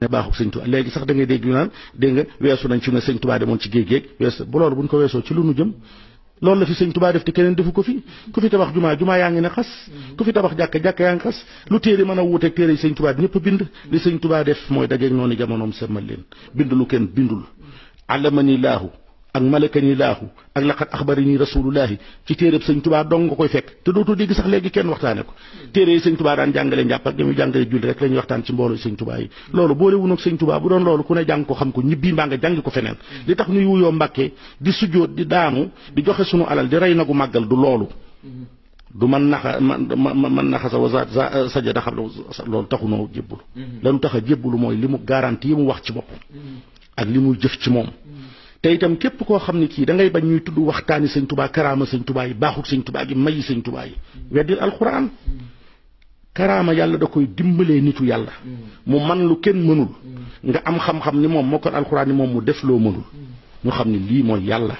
ne baaxul sëñ Tuubaa léegi sax da ngay dégg ñu naan dégg nga weesu nañ ci ne sëñ Tuubaa demoon ci géej weesu bu loolu buñ ko weesoo ci lu nu jëm loolu la fi sëñ Tuubaa def te keneen defu ko fi ku fi tabax jumaa yaa ngi ne xas ku fi tabax jàkka yaa ngi xas lu téere mën a wuuteeg téere yi sëñ Tuubaa ñëpp a bind li sëñ Tuubaa def mooy dajeeg noonu jamonoom semmal leen bind lu kenn bindul allamani laahu ak malakani laahu ak laqad axbarani rasulullahi ci téereb sëñ Tuubaa dong nga koy fekk te dootoo dégg sax léegi kenn waxtaane ko téere yi sëñ Tuubaa daan jàngale njàpp ak muy jàngale julli rek la ñuy waxtaan ci mbooloo sëñ Tuubaa yi loolu boole wuñ ak sëñ Tuubaa bu doon loolu ku ne jàng ko xam ko ñibbi mbaa nga jàngi ko feneen li tax ñuy wuyoo Mbàkke di sujjóot di daanu di joxe sunu alal di rey nagu màggal du loolu du man naxa sa wasaat sajada xam loolu taxunoo jébbulu lanu tax a jébbulu mooy li mu garantie yi mu wax ci boppam ak li muy jëf ci moom te itam képp koo xam ne kii da ngay bañ ñuy tudd waxtaani sëñ Tuubaa karaama sëñ Tuubaa yi baaxul sëñ Tuubaa gi mayi sëñ Tuubaa yi weddil alxuraan karaama yàlla da koy dimbalee nitu yàlla mu man lu kenn mënul nga am xam-xam ni moom moo kon alxuraan ni moom mu def loo mënul ñu xam ne lii mooy yàlla